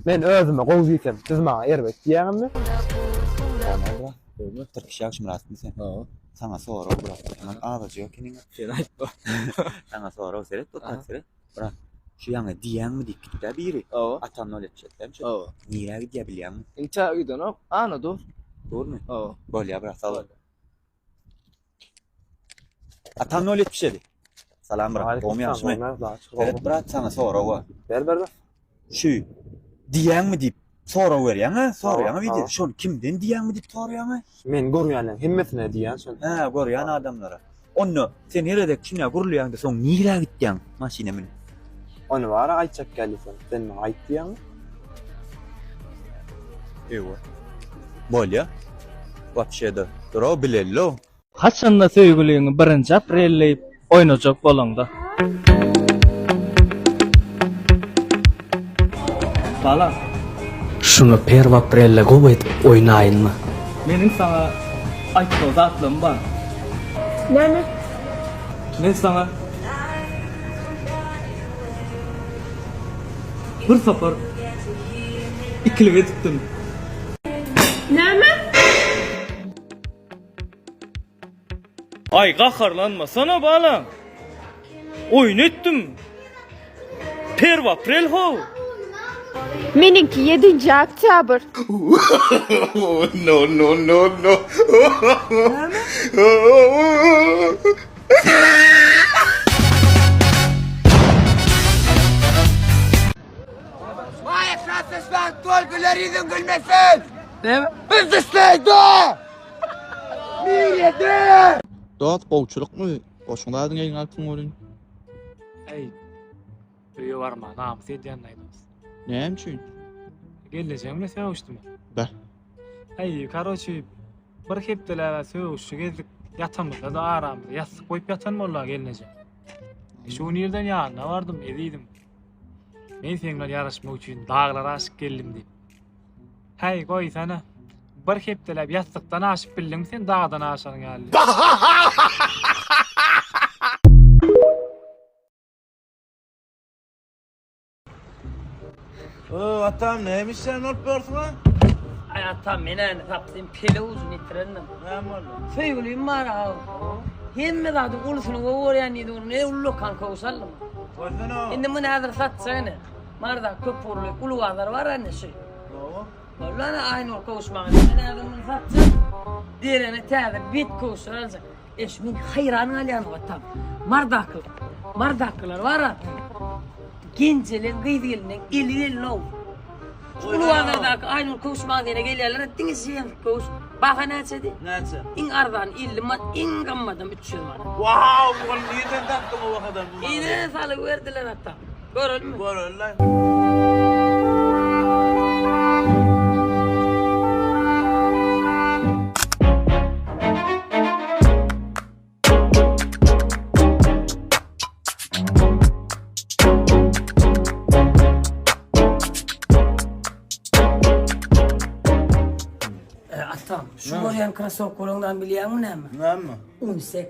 Men özüme gowy diýsem, siz maňa erbet diýýäňizmi? Bolmaz brat. Gowymy? Tirkiş Ýagşymyratmy sen? Hawa. Saňa sorag brat. Man azajyk ekeniň. Sen aýtma. Saňa sorag seret, otak seret. Brat, şu ýaňy diýýäňmi diýip gitdä biri. Hawa. Atam nol etjekdäm şu. Hawa. Nirä gidýär bilýäňmi? Intä gidenok. Ana dur. Durmy? Hawa. Bolýar brat, sag bol. Atam nol 77. Salam brat. Gowymy ýagşymy? Seret brat, saňa sorag bar. Ber ber ber. Şu diýýäňmi diýip sorag berýäň-ä, soraýaň-a Hawa, wideo. hawa. Şony kimden diýýäňmi diýip soraýaň-a? Men görýänleriň hemmesine diýýän şony. Hä, görýän adamlara. Onda sen her gezek şunä gürleýäňde soň nirä gitýäň maşyna münüp? Ony bara aýtjak geldi sen. Sen maňa aýt diýýäňmi? Ewa. Bolýa. Wapşe-de. Dur-ow bileli-ow. Haçanda söýgüliňi birinji aprelleýip oýnajak bolaňda. Balam. Şuny perwaprelle gowy edip oýnaýynmy? Meniň saňa aýtmaly zatlarym bar. Näme? Men saňa bir sapar ikilik edipdim. Näme? Aý gaharlanmasana balam. Oýun etdim. Perwaprel how. Meniňki ýedinji oktýabr. No no no no. Dost gowçulykmy? Goşuň zadyň eliňe alypsyň welin. Äý, öýe barmaga namys edýän-aý dost. Näme üçin? Gelnejeň bilen sögüşdim. Beh. Äý, karoçi, bir hepdeläp-ä sögüşli gezdik. Ýatamyzda-da aramyza ýassyk goýup ýatan boldy-a gelneje. Şu gün irden ýanyna bardym, ezizim. Men seň bilen ýaraşmak üçin daglara aşyp geldim diýip. Häý, goýsana. Bir hepdeläp ýassykdan aşyp bildiňmi sen dagdan aşanyň ýaly? Öö atam näme işlerini bolup ýörsüň-a? Aý atam men indi tapsyn pele ujuny ýitirendim. Näme boldy? Söýgülim bar aw. Hemme zadyň ulusyny gowy görýän diýdi, ne ullakan köwüş aldym. Goýsana. Indi muny häzir satjak ine. Marda köp ugurly uly bazar bar ine şu. Hawa. Boldy ana Aýnur köwüş maňa. Men häzir muny satjak. Deregine täze bet köwüşler aljak. E şu men haýran galýan atam. Mardaky. Mardakylar bar a. Genjelen gyz gelinen eli gelin-ow. Şu uly bazardaky Aýnur köwüş magazyna gelýärler, diňe ženski köwüş. Baha näçedi? Näçe? Iň arzany 50 manat, iň gymmadam 300 manat. Wow, ol nirden tapdyň o bahadan bu magazyny? Ine salyp berdiler atam. Görelmi? Göreli. Atam, şu görýän krasowkalaryňdan bilýäňmi näme? Näme? Unisex.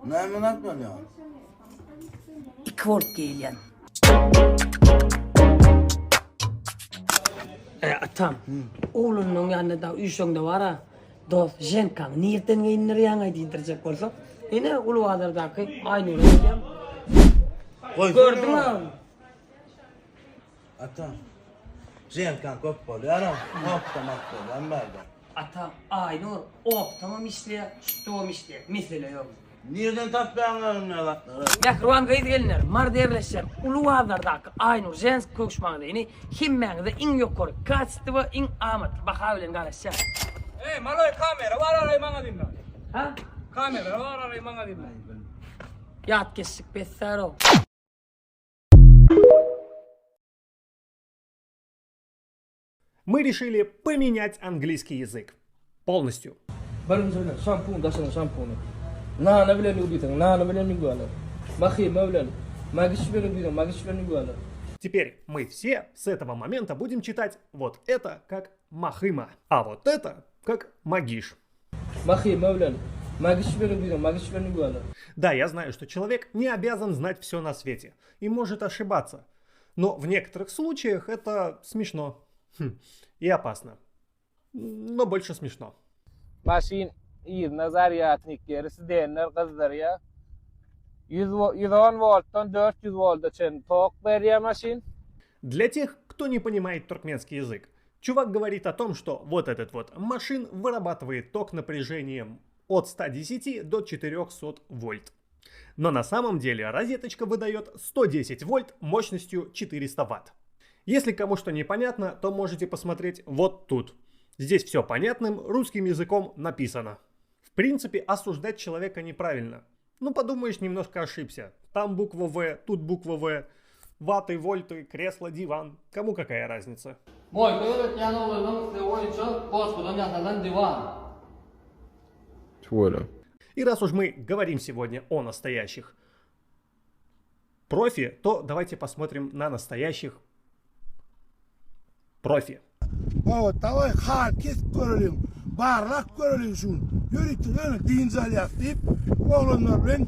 Näme zat bolýar? Iki bolup geýilýän. E, atam, oglunyň ýanynda da üýşeňde bar-a, dost, ženkaňy nirden geýindirýäň-aý diýdirjek bolsa, ine, uly bazardaky Aýnura gelýän. Gördüň-ä ony? Ata, ženkaň köp bolýar-a, optam at bolýan bärde. Ata, Aýnur optamam işleýär, şutdubam işleýär, mesele ýok. Nirden tapýaň öňňe zatlary? Mähriban gyz-gelinler, Maryda ýerleşýän Uly bazardaky Aýnur ženski köwüş magazyny hemmäňize iň ýokary kaçestwo iň amatly baha bilen garaşýar. Eý, maloý kamera bar araý magazynda. Ha? Kamera bar araý magazynda. Ýatkeşlik bessärow. Мы решили поменять английский язык. Полностью. Birinji bilen şampun daşynyň şampuny. Nana bilen ýuw diýseň, nana bilen ýuwýarlar. Mahyma bilen, magiş bilen ýuw diýseň, magiş bilen ýuwýarlar. Теперь мы все с этого момента будем читать вот это как Махыма, а вот это как Магиш. Mahyma bilen, magiş bilen ýuw diýseň, magiş bilen ýuwýarlar. Да, я знаю, что человек не обязан знать все на свете и может ошибаться. Но в некоторых случаях это смешно хм, и опасно. Но больше смешно. Maşyn yzyna zarýadnik ýeri sidenler gyzdyrýar. 110 woltdan 400 wolta çenli tok berýär maşyn. Для тех, кто не понимает туркменский язык, чувак говорит о том, что вот этот вот машин вырабатывает ток напряжением от 110 до 400 вольт. Но на самом деле розеточка выдает 110 вольт мощностью 400 ватт. Если кому что непонятно, то можете посмотреть вот тут. Здесь все понятным русским языком написано. В принципе, осуждать человека неправильно. Ну, подумаешь, немножко ошибся. Там буква В, тут буква В. Ваты, вольты, кресло, диван. Кому какая разница? Moýka ýöretýän oglanlaryň islegi boýunça goşgudan ýasalan diwan. Tüweleme. И раз уж мы говорим сегодня о настоящих профи, то давайте посмотрим на настоящих профи. Hawa, daway haly kesip göreliň, barlap göreliň şuny. Ýörite ýöne dynç alýas diýip, oglanlar bilen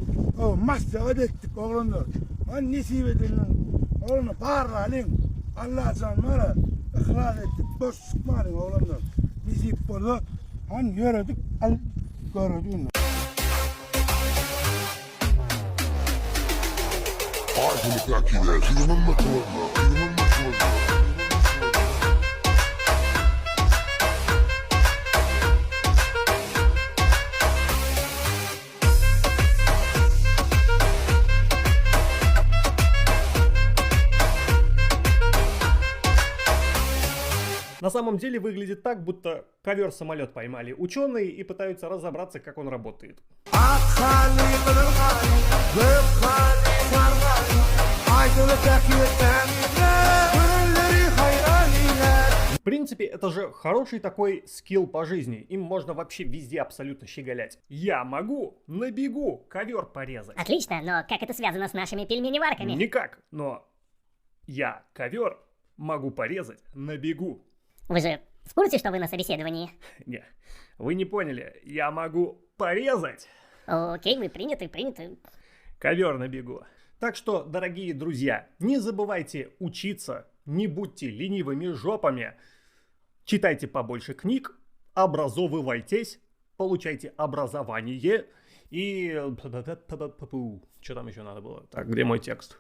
maslahat etdik, oglanlar. Hany nesip edenden, oglanlar barlalyň. Allajan bar-a, yhlas etdik, boş çykmalyň, oglanlar. Nesip bolsa, hany ýöredik, al göredik indi. На самом деле выглядит так, будто ковер-самолет поймали ученые и пытаются разобраться, как он работает. Ak haly, gyzyl haly, gök haly, sary haly, Aýdyly päkiýetden Görenleri haýran eýlär. В принципе, это же хороший такой скилл по жизни. Им можно вообще везде абсолютно щеголять. Я могу на бегу ковер порезать. Отлично, но как это связано с нашими пельменеварками? Никак, но я ковер могу порезать на бегу. Вы же в курсе, что вы на собеседовании? Не, вы не поняли. Я могу порезать. Окей, вы приняты, приняты. Ковер на бегу. Так что, дорогие друзья, не забывайте учиться, не будьте ленивыми жопами. Читайте побольше книг, образовывайтесь, получайте образование и... Что там еще надо было? Так, где мой текст?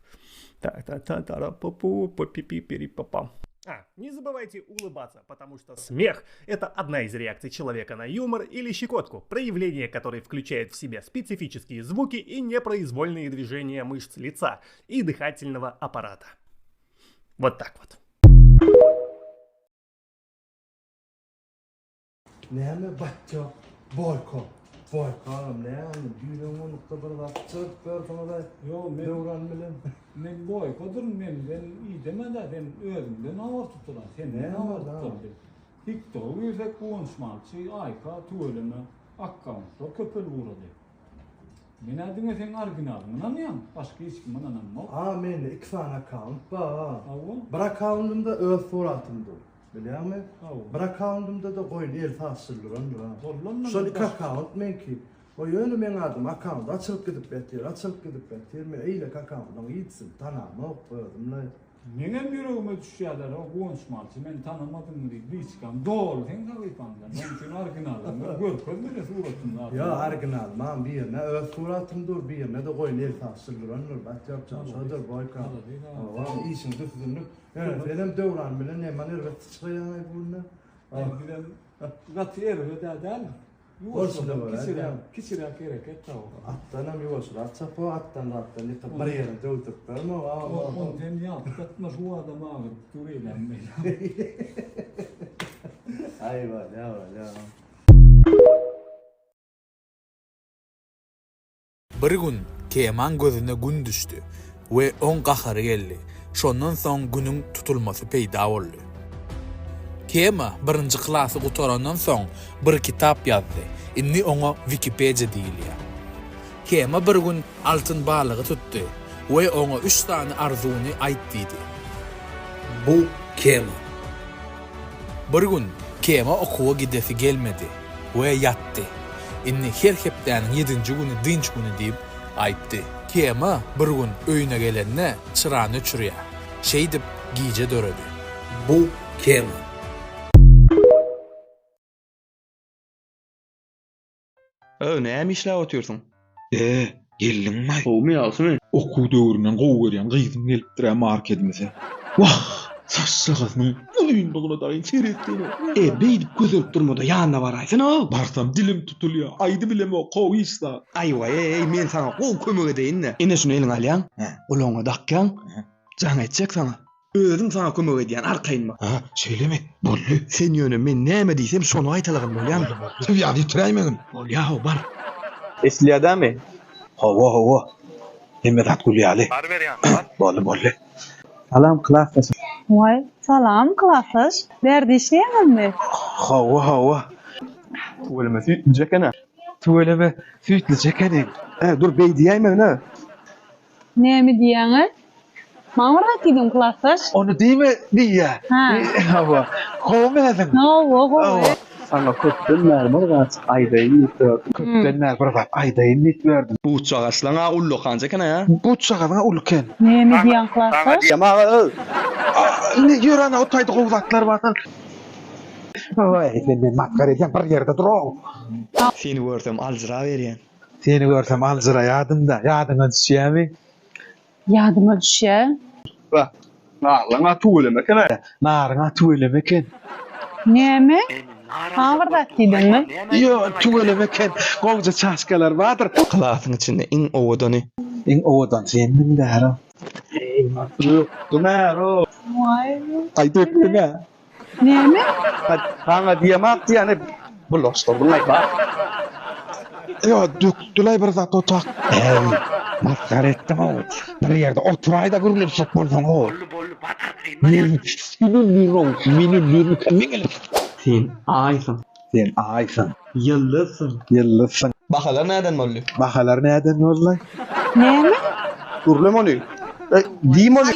Так, та та та пу пу пи пи пи па А, не забывайте улыбаться, потому что смех – это одна из реакций человека на юмор или щекотку, проявление которой включает в себя специфические звуки и непроизвольные движения мышц лица и дыхательного аппарата. Вот так вот. Näme batjak Boýko. Boýko agam näme düýnem onlukda bir zat çyryp berdiňiz-aý. Ýok men Döwran bilen. Men Boýkodyryn menden ideme-dä sen özüňden habar tutulan senden habar tutaly. Tiktoga girsek Guwanç Malçy, Aýka tüweleme akkauntlar köpelip ugrady. Men-ä diňe seň originalyňy ynanýan, başga hiç kime ynanamok. A mende iki sany akkaunt bar. Hawa. Bir akkauntymda öz suratym dur. Bilýäňmi? Hawa. Bir akkauntymda-da goýun el saçly durandyr ha. Bollanma Şol iki akkaunt meňki. O ýöne meň adym akkaunt açylyp gidip ýatyr, açylyp gidip ýatyr. Men eýleki akkauntyň hiçisini tanamok özüm-le. Meňem ýüregime düşýärler o Guwanç Malçy meni tanamadyňmy diýip liçkam doly seň sahypaňdan. Onuň üçin originalyňy bir görkez mene suratyny zat. Ýok originalymam birine öz suratym dur, birine-de goýun el saçly durandyr. Batýapjan şodur Boýka. Hawa, işiň düzgünlik. Ýöne senem Döwran bilen neman erbet syçraýaňaý bu günde. Bizem gaty erbet-ä däl. Bolşuna görä Kiçiräk, kiçiräk hereket da o. Atdanam ýuwaşrak çap o, atdan zatdan ýykyp bir ýere döwdürip berme o. Ony sen ýatlatma şu adam agyryp dur eýläm beýläm. Aý bolýa bolýa. Bir gün Kemaň gözüne gün düşdi we oň gahary geldi. Şondan soň günüň tutulmasy peýda boldy. Kema birinji klasy gutarandan soň bir kitap ýazdy. Indi oňa Wikipediýa diýilýär. Kema bir gün altyn balygy tutdy we oňa üç sany arzuwyny aýt diýdi. Bu Kema. Bir gün Kema okuwa gidesi gelmedi we ýatdy. Indi her hepdäniň ýedinji güni dynç güni diýip aýtdy. Kema bir gün öýüne gelende çyrany öçürýär. Şeýdip, gije döredi. Bu Kema. Öw, näme işläp otyrsyň? E, geldiňmi-aý? Gowumy, ýagşymy? Okuw döwründen gowy görýän gyzym gelipdir-ä markedimize. Wah, saçjagazynyň uzynlygyna daýyn seretsene. E, beýdip köserip durma-da, ýanyna baraýsana-ow. Barsam dilim tutulýa, aýdybilemok, gowy iş zat. Aýwa-eý, men saňa gowy kömek edeýin-dä. Ine şuny eliňe alýaň, gulagyňa dakýaň, jaň etjek saňa. Özüm saňa kömek edýän, arkaýyn bol. Hä, şeýlemi? Boldy. Sen ýöne men näme diýsem, şony gaýtalagyn, bolýamy? Boldy, boldy. Ýa ýitiräýmegin. Bolýa-how, bar. Eşilýädämi? Hawa, hawa. Hemme zat gül ýaly. Boldy, boldy. Salam, klasdaşym. Waý, salam, klasdaş. Bärde işleýäňizmi? Hawa, hawa. Tüweleme süýtlüje eken-ä. Tüweleme süýtlüje ekeniň. Hä, dur, beý diýäýmegin-ä. Näme diýýäňiz? Maňa bir zat diýdiň klasdaş. Ony diýme diýýä. Hä. Hawa. Gowumy özüň? Hawa, gowy. Saňa köpden bäri bir zatjyk aýdaýyn diýip ýördüm. Köpden bäri bir zat aýdaýyn diýip ýördüm. Butjagaçlaň-a ullakança eken-ä. Butjagazyň-a uly eken. Näme diýýäň klasdaş? Diýem aga, öw. Indi ýör ana o taýda gowy zatlar bar. Oý, sen meni masgara edýäň, bir ýerde dur-ow. Seni görsem aljyraberýän. Seni görsem aljyraýadym-da, ýadyňa düşýämi? Ýadyma düşýär. Wah, narlaň-a tüweleme eken-aý. Naryň-a tüweleme eken. Näme? Maňa bir zat diýdiňmi? Ýok, tüweleme eken. Gowja çaşkalar bardyr. Klasyň içinde iň owadany. Iň owadany sendiň-dä-row. Ökdüm-ä-row. Waý. Aý, dökdüň-ä. Näme? Saňa diýemok diýýän, bulaşdyrdyň-aý, bar. Ýa, dökdülaý bir zat otak. Äý, masgara etdiň-ow. Bir ýerde oturaý-da gürleşjek bolsaň-ow. Boldy, boldy, Men öldürmikäm, men gelip. Sen Aýsyň. Sen Aýsyň. Ýyldyzsyň. Ýyldyzsyň. Bahalar näden boldy? Bahalar näden boldy? Näme? Gürleme ony. Diým ony.